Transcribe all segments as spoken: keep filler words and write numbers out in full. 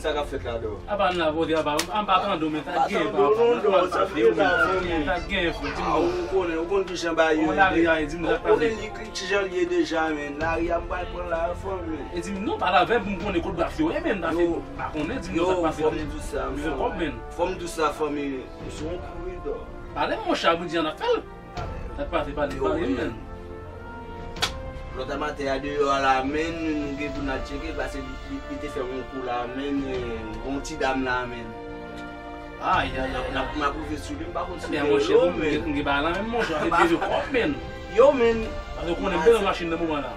Sa k ap fèt la dò? Apa n la pote, apa, m pa tande w, men sa k genyen, papa. Sa k genyen, frè, di m non. Ou konnen, ou konn kijan bagay yo ye. Ou konnen li ki, kijan l ye deja, men. Lari a m pral pran la, fanmi. E di m non, pale avè m pou m konnen kote bras yo ye, men. Sa fè m pa konnen, di m non, sa k pase. Fò m di sa, men. Fò m di sa, fanmi. M se yon kouridò. Pale m, monchè, a Bondye an ap fè l. Sa k pase, pale, pale, men. Lòt a maten a deyò a la, men, nou gen pou n al tcheke, paske li, li, li te fè yon kou la, men, eh, yon ti dam la, men. Ay, ay, ay, ay. N ap, n ap rive sou li, m pa konn si se yo, men. M gen bagay la, men, monchè, se de kòb, men. Yo, men. Paske w konnen m te nan machin nan moman la.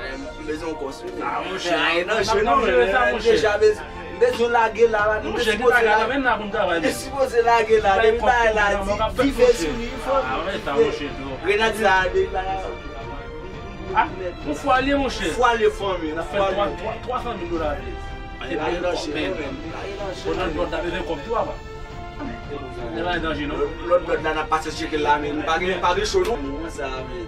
M bezwen yon kòs, wi. Ah, monchè, ay, nan jwe, non, men, deja, m bezwen lage la, la, nou te sipoze lage la, men, la pou n travay, men. Sipoze lage la, depi bagay la di, vive sou li, fò. Ah, wè, sa, monchè, twòp. Grenad sa, depi bagay. Ah, yon fwa l ye, monchè. Fwa l ye, fanmi, yon fwa l ye. Twa san mil dola, vle di. Li pa gen danje, non, men. Li pa gen danje, non. Lòt blòd la, n ap pase tcheke l la, men. Nou pa gen, pa gen cho, non. Sa, men.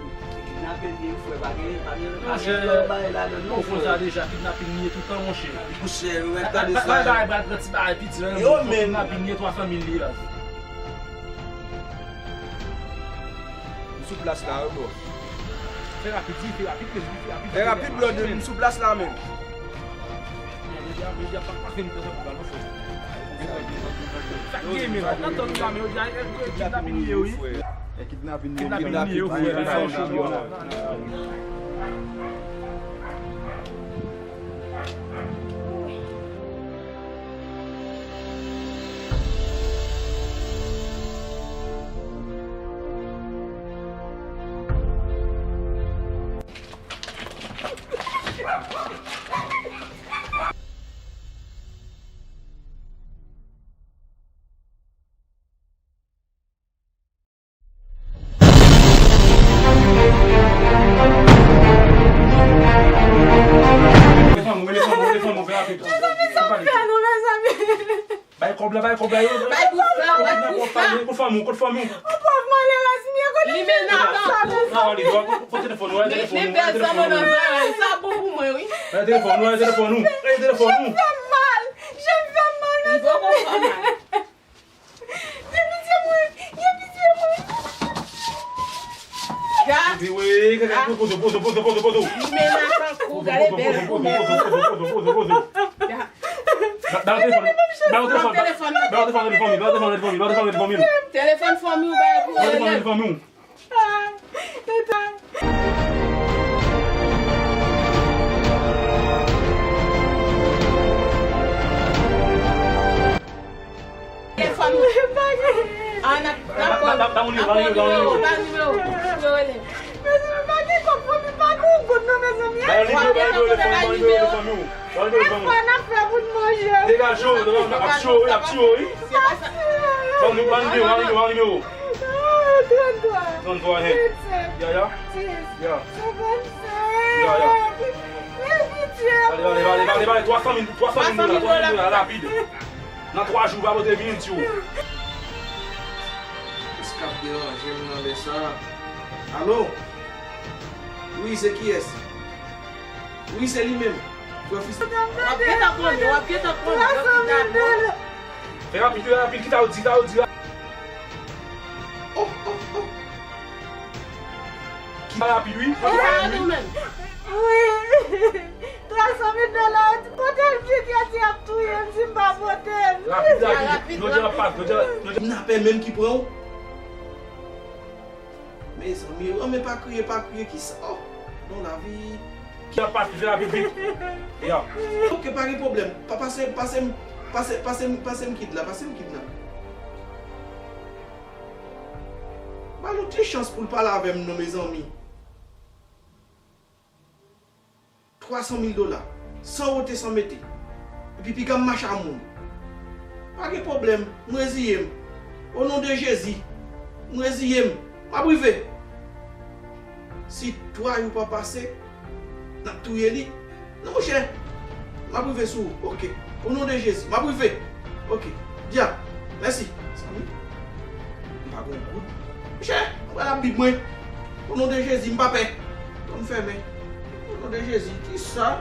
Kidnapin li ye, frè, pa gen, pa gen, pa gen lòt bagay ladan l, non, frè. Ou konn sa deja, kidnapin li ye toutan, monchè. Monchè, ou mèt tande sa. Bay, bay, bay, pran ti bagay piti, men. Yo, men. Kidnapin li ye twa san mil li ye la. M sou plas la, wi, bro. Fè rapid, wi, fè rapid, fè rapid, fè rapid. Fè rapid, blòd, m sou plas la, men. Sa k gen, men, nan tan nou la, men, yo di, e, e, kidnapin li ye, wi. Kidnapin li ye, wi, frè. Mezanmi, sa m fè nou, mezanmi? Bay kòb la, bay kòb la, yo. Bay pou sa, bay pou sa. Kot fanmi w, kot fanmi w? Yon pòv malerèz m ye, kote m jwenn kòb sa, mezanmi? Pran telefòn ou, pran telefòn ou, pran telefòn ou. Sa bon pou mwen, wi. Pran telefòn ou, pran telefòn ou, pran telefòn ou. Je fè m mal, je fè m mal, mezanmi. Gen pitye mwen, gen pitye mwen. Gad. Epi wi, gade, pozo, pozo, pozo, pozo, pozo. Men nan tankou, gade bèl. Pozo, pozo, pozo, pozo, pozo, pozo. Ba yo telefòn, ba yo telefòn, ba yo telefòn, telefòn, telefòn, telefòn, telefòn, telefòn. Telefòn fanmi w, ba yo pou telefòn fanmi w. Telefòn ou. An ap, n ap pran. Ba, ba, ba, ba, nimewo, ba, nimewo, ba, nimewo. Mezanmi, pa gen kòb pou m, pa gen yon goud non, mezanmi. Ba yo nimewo, ba yo nimewo, telefòn, ba yo nimewo, telefòn ou. Ba yo nimewo, telefòn ou. Kòman n ap fè pou n manje? Degaje w, degaje w, ap tiye w, ap tiye w, wi. Ban nou, ban nimewo, ban nimewo, ban nimewo. Tranntwa. Tranntwa, hen. Yaya. Ya. Senkann senk. Ya, ya. Mil pitye. Ale, ale, ale, ale, ale, twa san mil, twa san mil dola, twa san mil dola, rapid. Nan twa jou, pa pote vini, tyo. Kiyès k ap deranje m nan lè sa? Alo? Wi, se kiyès? Wi, se li menm. Frè Fis. W ap gentan konnen, w ap gentan konnen, w ap gentan konnen. Fè rapid, fè rapid, ki sa w di, sa w di la? Oh, oh, oh. Ki rapid, wi. Fè rapid, wi. Wi. Twa san mil dola, pote l vit, Yati ap touye m si m pa pote l. Rapid, rapid. Rapid, rapid. Kidnapè menm ki pran w. Mezanmi, oh, men pa kriye, pa kriye, kisa? Oh, non, lavi. Ki ap pase, fè rapid vit. Ya. Ok, pa gen pwoblèm. Pa pase, pase m, pase, pase m, pase m kit la, pase m kit la. Ba l yon ti chans pou l pale avè m non, mezanmi. Twa san mil dola, san wote, san mete. Epi piga m mache a moun. Pa gen pwoblèm, m reziye m. O non de Jezi, m reziye m. M ap rive. Si twa jou pa pase, n ap touye li. Non, monchè, m ap rive sou ou. Ok. O non de Jezi, m ap rive. Ok. Dya, mèsi. Zanmi, m pa gen yon goud. Monchè, mwen pral ap bib mwen. O non de Jezi, m pa pè. Ban m fèmen. O non de Jezi, kisa?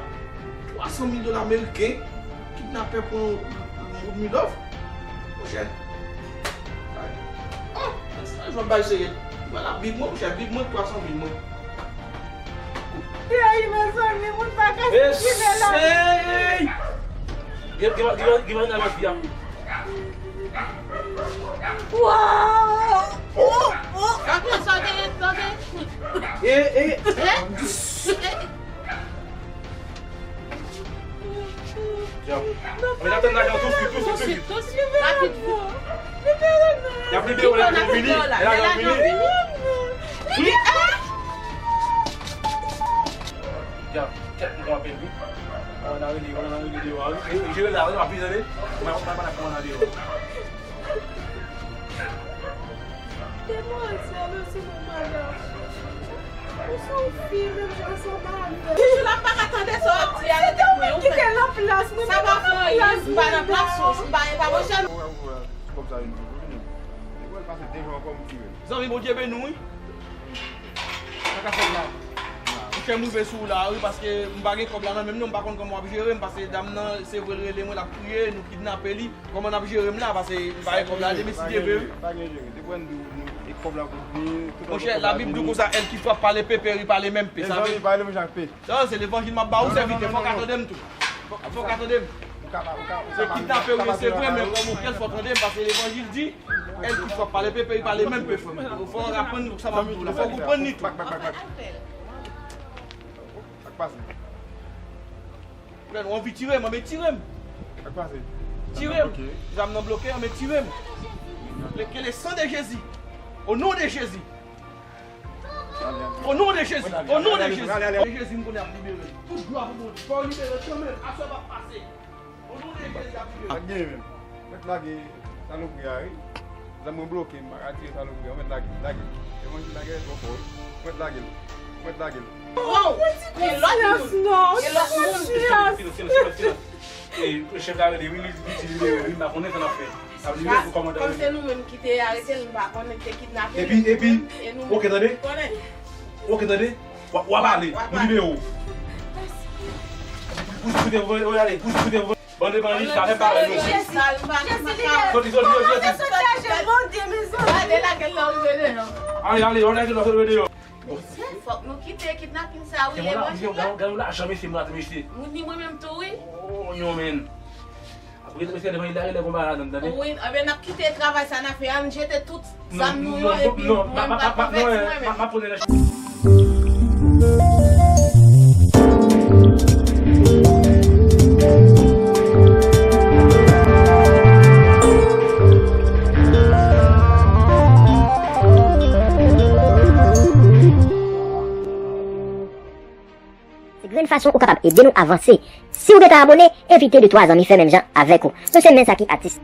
Twa san mil dola meriken. Kidnapè pran yon, yon, yon Milov. Monchè. Oh, sa jwenn bay serye. Vwala bib mwen, monchè, bib mwen, twa san mil mwen. Peyi, mezanmi, moun pa ka sikile la. Mesey! Gen, gen, gen, gen nan lavi a. Waw! Oh, oh! Gade sa gen, sa gen. E, e. Eh? Eh? Djab. Men n ap tann lajan tou swit, tou swit, tou swit. Tou swit, rapid. Y ap libere w, lè lajan vini. Lè lajan vini. Wi. Djab, kèt mwen anpil, wi. An, n a rele, an, n a rele deyò a, wi. E, jere la, wi, w ap vini, tande. Mwen, mwen, mwen, mwen, mwen deyò. Demwazèl, ou se yon madanm. Ou se yon fi, menm jan ansanm avè m. Toujou la, m pa ka tande sa w ap di a nan tèt mwen, ou fè. Kite l an plas mwen, sa pa fè anyen, m pa nan plas ou, m pa, e pa monchè. Kòb sa vin pou vini. Li pral pase de jou ankò, m tire l. Zanmi, Bondye beni w, wi. Sa ka fèt la. Monchè, m rive sou w la, wi, paske m pa gen kòb la nan men m, non, m pa konn kòman w ap jere m, paske dam nan, se vre, l rele mwen, l ap kriye, nou kidnape li. Kòman n ap jere m la? Paske m pa gen kòb la, demen si Dye vle, wi. Pa gen jere. Depi w di w, e kòb la pou vini, tout. Monchè, Labib di konsa, el qui frappe par l'épée périt par les mêmes plaies. Sa vle, mezanmi, pa rele m Jakpe. Sa, se levanjil m ap ba ou, sèvitè. Fò w ka tande m tou. Fò w ka tande m. Se kidnape w ye, se vre, men kòm ou kè l, fò w tande m, paske levanjil di, el qui frappe par l'épée périt par les mêmes plaies, frè m. Fò w aprann sa m ap di w la. Fò w konprann li tou. Bak, bak, bak, bak. Sa k pase? Frè, nou anvi tire m, anben tire m. Sa k pase? Tire m. Zam nan bloke, anben tire m. Le, que le sang de Jésus. Au nom de Jésus. Au nom de Jésus. Au nom de Jésus. Jezi, m konnen ap libere. Tout glwa pou Bondye. Fò w libere kanmenm. Aswè p ap pase. Au nom de Jésus, ap libere. Ak gen menm. Mèt lage salopri a, wi. Zam mwen bloke, m pa ka tire salopri a. Mèt lage, lage. Evanjil lage twò fò, wi. Mèt lage l. Mèt lage l. Oh! Gen lòt moun. Gen lòt moun. Silans, silans, silans, silans. E, chèf la rele, wi, li, li di libere, wi, m pa konnen sa n ap fè. Ap libere pou kòmandan. Kòm se nou menm ki te arete l, m pa konnen ki te kidnape l. Epi, epi, e nou menm ki konnen. Oke, tande. W ap, w ap ale. W ap ale. Nou libere w. Pouse, pouse, pouse, ale, pouse, pouse, pouse. Bande bandi sa, fè pa nou. Jezi, libere. Soti, soti, soti, soti. Gade la, gade la, rive deyò. Ale, ale, ale, ale, soti deyò. Fòk nou kite kidnapin sa, wi, levanjil la. Gade yon lajan, mesye, mwen ap mesye. Ni mwen menm tou, wi. Oh, non, men. Apre, mesye, levanjil la, rele konba ladan, tande. Wi, anben, n ap kite travay sa n ap fè a, n jete tout zam nou yo, epi mwen, m pral konvèti mwen menm. Se grenn fason ou kapab ede nou avanse. Si w gentan abone, envite de twa zanmi fè menm jan avèk ou. Nou se Men Sa Ki Atis.